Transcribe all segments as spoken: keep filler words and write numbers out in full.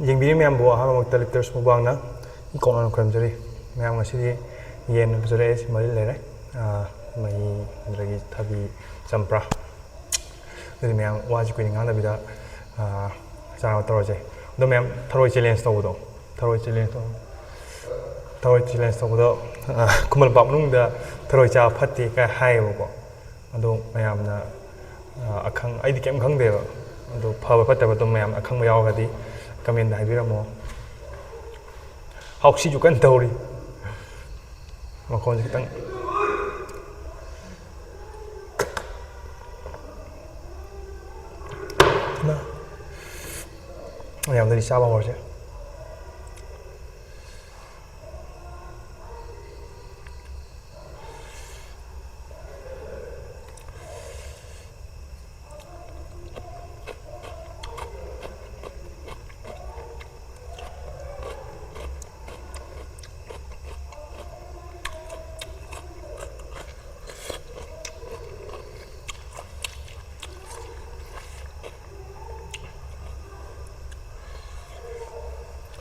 ꯌꯦꯡꯕꯤꯔꯤ ꯃꯌꯥꯝꯕꯨ ꯑꯍꯥꯟꯕꯃꯛꯇ ꯂꯤꯛꯇꯔꯁ ꯃꯨꯛꯕꯥꯡꯅ ꯏꯀꯣꯛꯅꯅ ꯈꯨꯔꯨꯝꯖꯔꯤ꯫ ꯃꯌꯥꯝ ꯉꯁꯤꯗꯤ ꯌꯦꯟ ꯐꯖꯔꯦ, ꯑꯩꯁꯦ ꯃꯔꯤꯜ ꯂꯩꯔꯦ꯫ ꯑꯥ, ꯃꯍꯤ ꯑꯗꯨꯗꯒꯤ ꯊꯕꯤ ꯆꯝꯄ꯭ꯔꯥ꯫ ꯑꯗꯨꯗꯤ ꯃꯌꯥꯝ ꯋꯥꯁꯤ ꯀꯨꯏꯅ ꯉꯥꯡꯗꯕꯤꯗ, ꯑꯥ, ꯆꯥꯅꯕ ꯇꯧꯔꯁꯦ꯫ ꯑꯗꯣ ꯃꯌꯥꯝ ꯊꯔꯣꯏ ꯆꯦꯂꯦꯟꯖ ꯇꯧꯕꯗꯣ, ꯊꯔꯣꯏ ꯆꯦꯂꯦꯟꯖ ꯇꯧ-, ꯊꯔꯣꯏ ꯆꯦꯂꯦꯟꯖ ꯇꯧꯕꯗꯣ, ꯑꯥ, ꯈꯨꯃꯟ ꯂꯝꯄꯥꯛ ꯃꯅꯨꯡꯗ ꯊꯔꯣꯏ ꯆꯥꯕ ꯐꯠꯇꯦ ꯀꯥꯏ ꯍꯥꯏꯌꯦꯕꯀꯣ꯫ ꯑꯗꯣ ꯃꯌꯥꯝꯅ, ꯑ, ꯑꯈꯪ-, ꯑꯩꯗꯤ ꯀꯩꯝ ꯈꯪꯗꯦꯕ꯫ ꯑꯗꯣ ꯐꯕ ꯐꯠꯇꯕ ꯑꯗꯨꯝ ꯃꯌꯥꯝꯅ ꯑꯈꯪꯕ ꯌꯥꯎꯔꯒꯗꯤ ꯀꯃꯦꯟꯗ ꯍꯥꯏꯕꯤꯔꯝꯃꯣ꯫ ꯍꯥꯎꯁꯤꯁꯨ ꯀꯟꯅ ꯇꯧꯔꯤ꯫ ꯃꯈꯣꯟꯁꯦ ꯈꯤꯇꯪ꯫ ꯃꯌꯥꯝꯗꯗꯤ ꯆꯥꯕ ꯍꯧꯔꯁꯦ꯫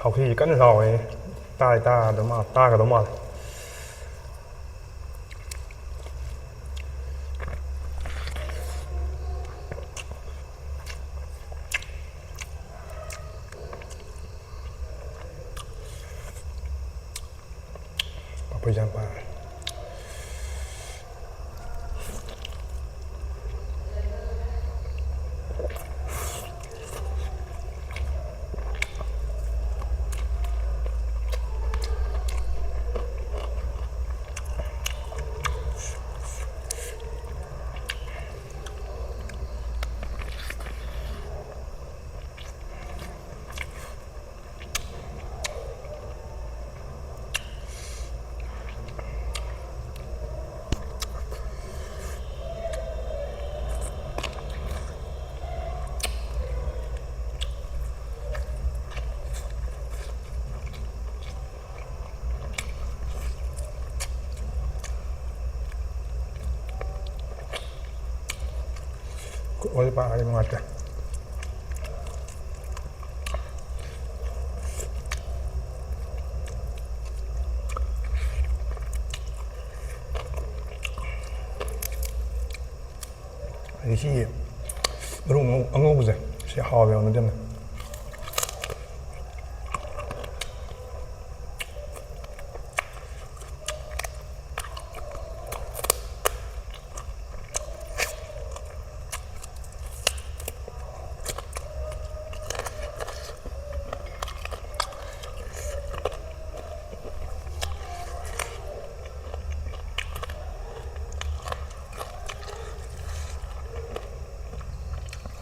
ꯍꯥꯎꯁꯤꯁꯦ ꯀꯟꯅ ꯂꯥꯎꯋꯦ꯫ ꯇꯥꯏ ꯇꯥꯒꯗꯧ ꯃꯥꯜꯂꯦ, ꯇꯥꯒꯗꯧ ꯃꯥꯜꯂꯦ꯫ ꯄꯥꯐꯣꯔ ꯌꯥꯝ ꯄꯥꯔꯦ꯫ ꯈꯨꯠ ꯑꯣꯏ ꯄꯥꯏꯔꯗꯤ ꯅꯨꯡꯉꯥꯏꯇꯦ꯫ ꯑꯗꯩ ꯁꯤꯒꯤ ꯃꯔꯨ ꯑꯉꯧ-, ꯑꯉꯧꯕꯁꯦ ꯁꯤ ꯍꯥꯎꯋꯦ ꯌꯥꯝꯅ ꯌꯥꯝꯅ꯫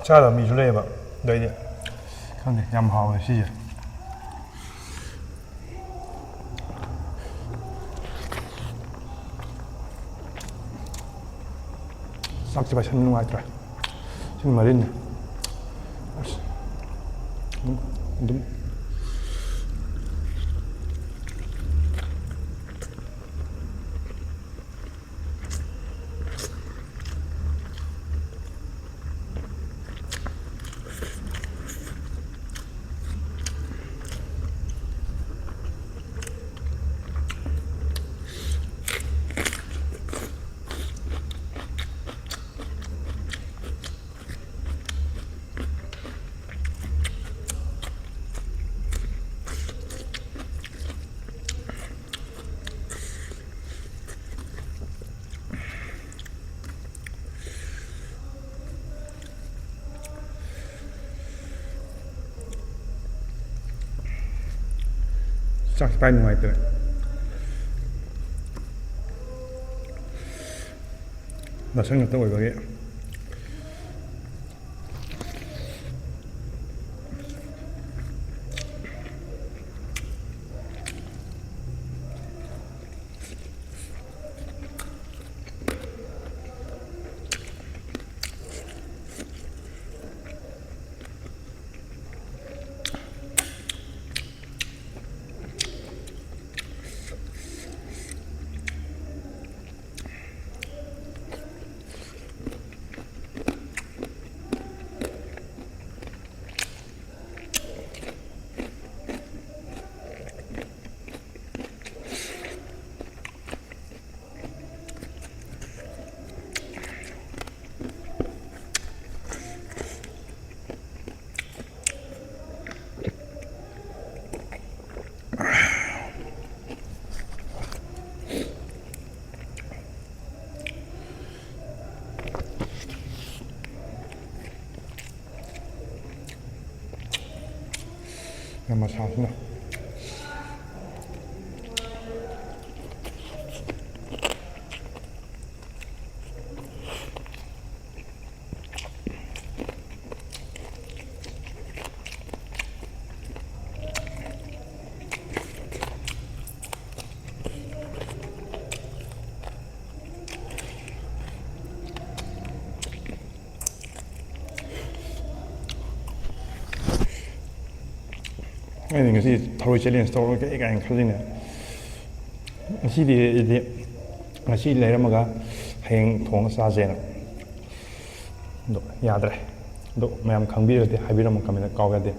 ꯆꯥꯗꯕ ꯃꯤꯁꯨ ꯂꯩꯌꯦꯕ꯫ ꯑꯗꯩꯗꯤ ꯈꯪꯗꯦ, ꯌꯥꯝ ꯍꯥꯎꯋꯦ ꯁꯤꯁꯦ꯫ ꯆꯥꯛꯁꯦ ꯄꯥꯏꯁꯟꯕ ꯅꯨꯡꯉꯥꯏꯇ꯭ꯔꯦ꯫ ꯁꯤꯅ ꯃꯔꯤꯟꯅꯤ꯫ ꯑꯁ꯫ ꯑꯗꯨꯝ, ꯑꯗꯨꯝ꯫ ꯆꯥꯛꯁꯤ ꯄꯥꯏ ꯅꯨꯡꯉꯥꯏꯇ꯭ꯔꯦ꯫ ꯅꯁꯪ ꯉꯥꯛꯇ ꯑꯣꯏꯕꯒꯤ꯫ ꯃꯁꯥꯁꯤꯅ꯫ ꯑꯩꯗꯤ ꯉꯁꯤ ꯊꯔꯣꯏ ꯆꯦꯂꯦꯟꯖ ꯇꯧꯔꯒꯦ ꯀꯥꯏꯅ ꯈꯜꯂꯤꯅꯦ꯫ ꯉꯁꯤꯗꯤ ꯑꯩꯗꯤ ꯉꯁꯤ ꯂꯩꯔꯝꯃꯒ ꯍꯌꯦꯡ ꯊꯣꯡꯉ ꯆꯥꯁꯦꯅ꯫ ꯑꯗꯣ ꯌꯥꯗ꯭ꯔꯦ꯫ ꯑꯗꯣ ꯃꯌꯥꯝ ꯈꯪꯕꯤꯔꯗꯤ ꯍꯥꯏꯕꯤꯔꯝꯃꯣ, ꯀꯃꯦꯟꯗ ꯀꯥꯎ ꯌꯥꯗꯦ꯫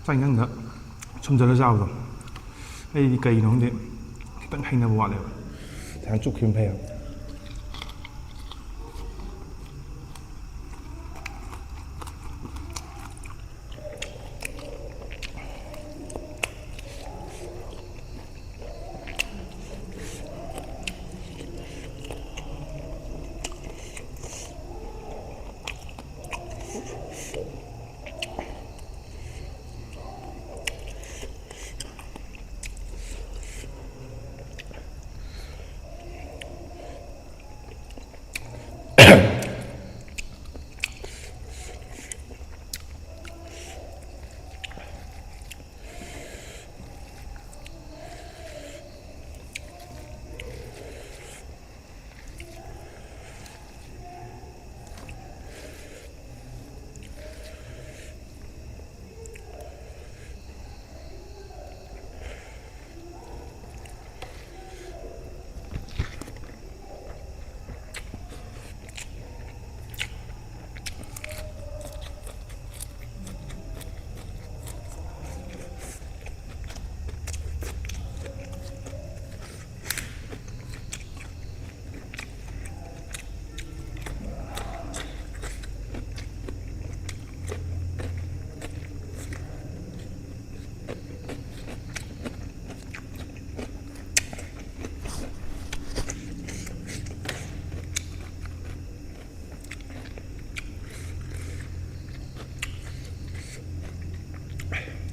ꯆꯥꯛ ꯏꯟꯖꯥꯡꯗ ꯁꯨꯝꯖꯜꯂ ꯆꯥꯕꯗꯣ ꯑꯩꯗꯤ ꯀꯩꯒꯤꯅꯣ ꯈꯪꯗꯦ, ꯈꯤꯇꯪ ꯍꯩꯅꯕ ꯋꯥꯠꯂꯦꯕ꯫ ꯁꯨꯃꯥꯏꯅ ꯆꯨꯞꯈꯤꯕꯅ ꯐꯩꯌꯦꯕ꯫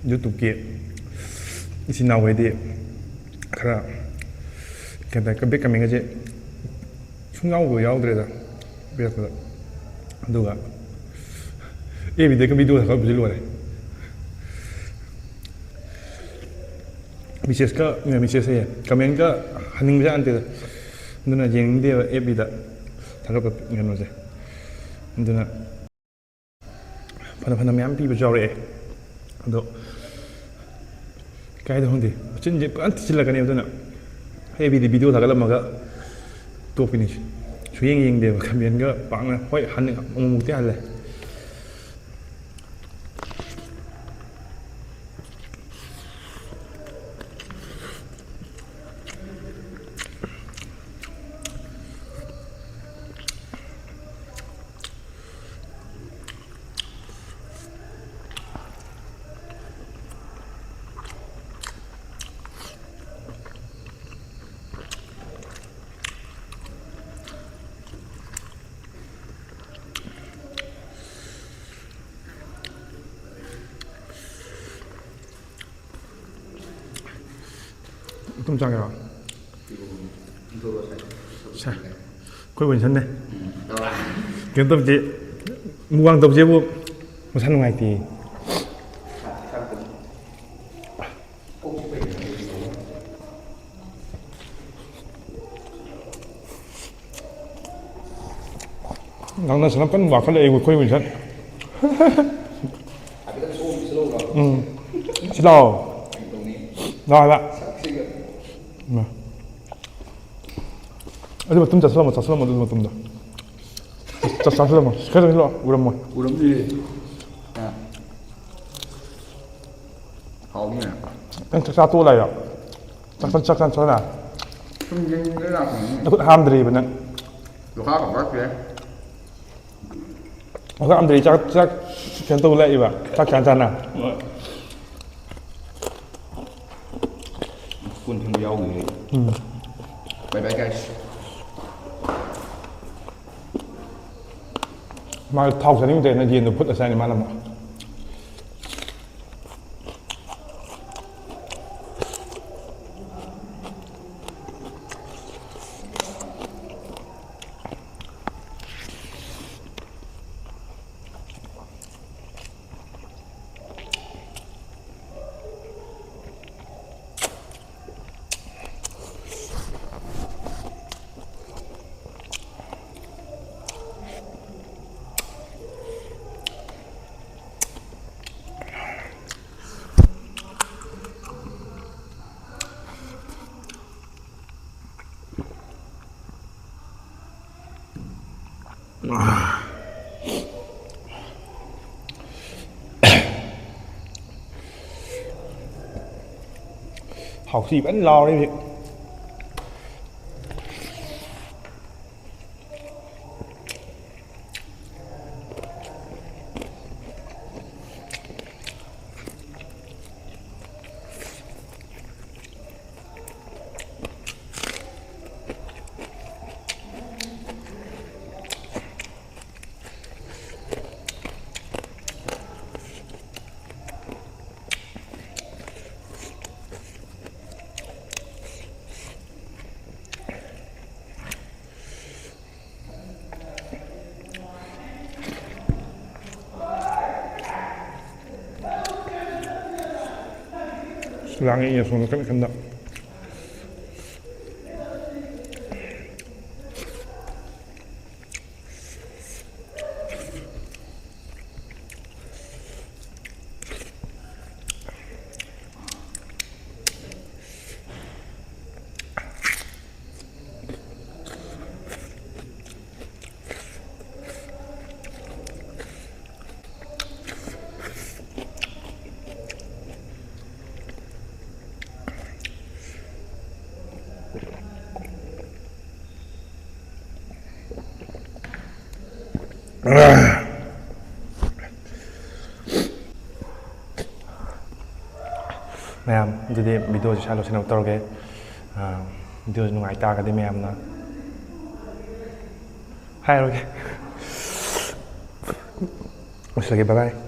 YouTubeꯀꯤ ꯏꯆꯤꯟ ꯏꯅꯥꯎꯈꯩꯗꯤ ꯈꯔ ꯀꯩ ꯍꯥꯏꯇꯥꯔꯦ, bad commentꯒꯁꯦ ꯁꯨꯡꯌꯥꯎꯕ ꯌꯥꯎꯗ꯭ꯔꯦꯗ ꯄꯤꯔꯛꯄꯗ꯫ ꯑꯗꯨꯒ FBꯗꯒ video ꯊꯥꯒꯠꯂꯛꯄꯁꯤ ꯂꯣꯏꯔꯦ꯫ Messageꯀ, message ꯍꯥꯏꯌꯦ, commentꯀ ꯍꯟꯅꯤꯡꯕꯖꯥꯠ ꯅꯠꯇꯦꯗ꯫ ꯑꯗꯨꯅ ꯌꯦꯡꯅꯤꯡꯗꯦꯕ FBꯗ ꯊꯥꯒꯠꯄ ꯀꯩꯅꯣꯁꯦ꯫ ꯑꯗꯨꯅ ꯐꯅ ꯐꯅ ꯃꯌꯥꯝ ꯄꯤꯕꯁꯨ ꯌꯥꯎꯔꯛꯑꯦ꯫ ꯑꯗꯣ ꯀꯥꯏꯗ ꯈꯪꯗꯦ, ꯃꯆꯤꯟꯁꯦ ꯐꯖꯅ ꯊꯤꯖꯤꯜꯂꯛꯀꯅꯤ꯫ ꯑꯗꯨꯅ ꯑꯩ FBꯗꯤ video ꯊꯥꯒꯠꯂꯝꯃꯒ ꯇꯣꯛꯄꯤꯅꯤ꯫ ꯁꯨꯌꯦꯡ ꯌꯦꯡꯗꯦꯕ, commentꯒ ꯄꯥꯛꯅ꯫ ꯍꯣꯏ, ꯍꯟꯅ ꯑꯃꯨꯛꯃꯨꯛꯇꯤ ꯍꯜꯂꯦ꯫ ꯑꯗꯨꯝ ꯆꯥꯒꯦꯔꯣ? ꯁꯦ, ꯑꯩꯈꯣꯏ ꯋꯤꯟꯁꯟꯅꯦ꯫ ꯀꯩꯅꯣ ꯇꯧꯁꯦ, ꯃꯨꯛꯕꯥꯡ ꯇꯧꯁꯦꯕꯨ ꯃꯁꯥ ꯅꯨꯡꯉꯥꯏꯇꯦ꯫ ꯅꯪꯅ ꯁꯅꯥꯄꯟ ꯋꯥꯈꯜ ꯑꯩꯕꯨ ꯑꯩꯈꯣꯏ ꯋꯤꯟꯁꯟ꯫ ꯎꯝ꯫ ꯁꯤ ꯂꯥꯛꯑꯣ꯫ ꯂꯥꯛꯑꯣ ꯍꯥꯏꯕ꯫ ꯎꯝ꯫ ꯑꯗꯨ ꯃꯇꯨꯝ ꯆꯥꯁꯤꯜꯂꯝꯃꯣ, ꯆꯥꯁꯤꯜꯂꯝꯃꯣ, ꯑꯗꯨ ꯃꯇꯨꯝꯗꯣ꯫ ꯆꯥ-, ꯆꯥꯁꯤꯜꯂꯝꯃꯣ꯫ ꯈꯔ ꯆꯥꯁꯤꯜꯂꯣ, ꯎꯔꯝꯃꯣꯏ꯫ ꯎꯔꯝꯅꯤꯌꯦ꯫ ꯑ꯫ ꯍꯥꯎꯅꯤꯅꯦ꯫ ꯅꯪ ꯆꯥꯛ ꯆꯥ ꯇꯣꯛꯑ ꯂꯥꯛꯏꯔꯣ? ꯆꯥꯛ ꯆꯥ-, ꯆꯥꯛ ꯆꯥ-, ꯆꯥ-, ꯁꯨꯝ ꯌꯦꯡꯅꯤꯡꯕꯩ ꯂꯥꯛꯄꯅꯤꯅꯦ꯫ ꯅꯈꯨꯠ ꯍꯥꯝꯗ꯭ꯔꯤꯕ ꯅꯪ? ꯂꯨꯈꯥ ꯈꯛ ꯄꯥꯏꯔꯛꯇ꯭ꯔꯦ꯫ ꯅꯈꯨꯠ ꯍꯥꯝꯗ꯭ꯔꯤ, ꯆꯥꯛ, ꯆꯥꯛ ꯀꯩꯅꯣ ꯇꯧꯕ ꯂꯥꯛꯏꯕ? ꯆꯥꯛ ꯆꯥ ꯆꯥꯅ? ꯍꯣꯏ꯫ ꯀꯣꯟ ꯐꯦꯡꯕ ꯌꯥꯎꯈꯤꯕꯩ꯫ ꯎꯝ꯫ Bye bye, guys꯫ ꯃꯥ ꯊꯥꯎ ꯆꯥꯅꯤꯡꯗ꯭ꯔꯦꯅ ꯌꯦꯟꯗꯣ ꯐꯨꯠꯂ ꯆꯥꯏꯅꯤ ꯃꯥꯅ ꯑꯃꯨꯛ꯫ ꯍꯥꯎꯁꯤ ꯐꯖꯅ ꯂꯥꯎꯔꯦ ꯍꯧꯖꯤꯛ꯫ ꯂꯥꯡꯉꯛꯑꯦ ꯑꯁꯣꯝ ꯅꯥꯀꯟ ꯅꯥꯀꯟꯗ꯫ ꯃꯌꯥꯝ, ꯑꯗꯨꯗꯤ video ꯁꯤ ꯁ꯭ꯋꯥꯏ ꯂꯣꯏꯁꯤꯟꯅꯕ ꯇꯧꯔꯒꯦ꯫ ꯑꯥ, video ꯁꯤ ꯅꯨꯡꯉꯥꯏ ꯇꯥꯔꯒꯗꯤ ꯃꯌꯥꯝꯅ ꯍꯥꯏꯔꯒꯦ꯫ ꯂꯣꯏꯁꯤꯜꯂꯒꯦ, bye bye꯫